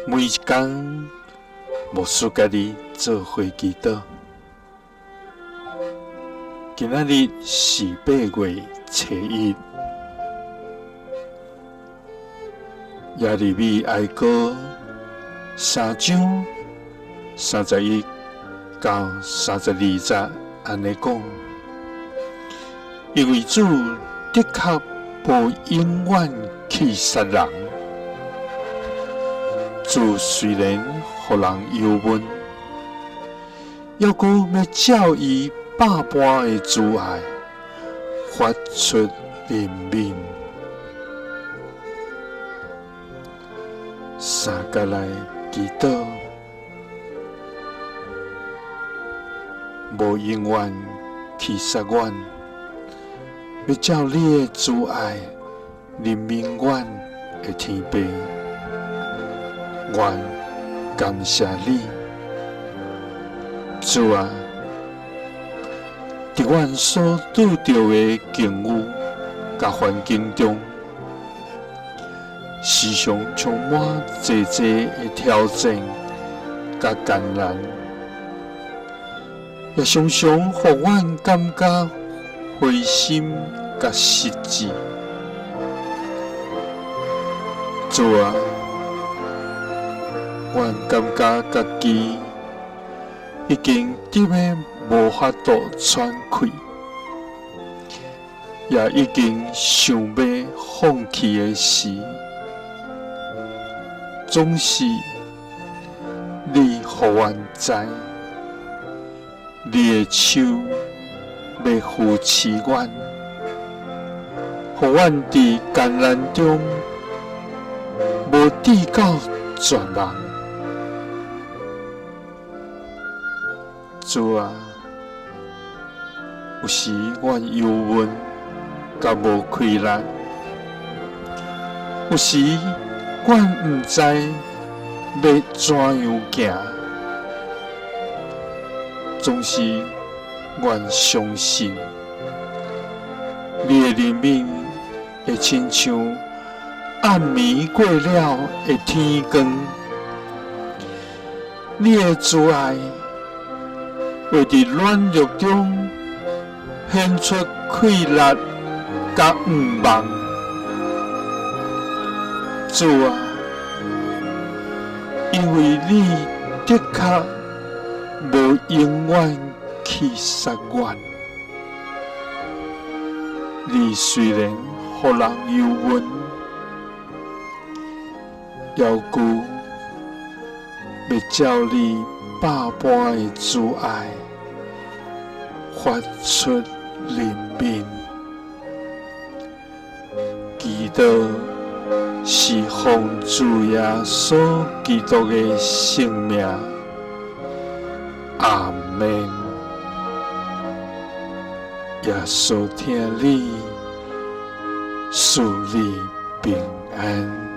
每一工，牧師佮你做伙祈禱。今仔日是8月初1，耶利米哀歌3章31到32節按呢講，因為主的確無永遠去殺人，主雖然予人憂悶，猶閣欲照伊百般的慈愛，發出憐憫。三佮來祈禱，無永遠去殺阮，欲照你的慈愛憐憫阮的天父，阮感謝你，主啊！佇阮所拄著的境遇佮環境中，時常充滿濟濟的挑戰佮艱難，也常常予阮感覺灰心佮失志。主啊，阮感覺家己已經得欲無法度喘氣，也已經想欲放棄的時，總是你予阮知，你的手欲扶持阮，予阮佇艱難中無至到絕望。主啊，有時阮憂悶佮無氣力，有時阮毋知欲怎樣行，總是阮相信你的憐憫會親像暗暝過了的天光，你的慈愛會佇軟弱中顯出氣力佮向望。主啊，因為你的確無永遠去殺阮，你雖然予人憂悶，猶閣欲照你百般的慈愛發出憐憫。祈禱是奉主耶穌基督的聖名，阿們。耶穌疼你，賜你平安。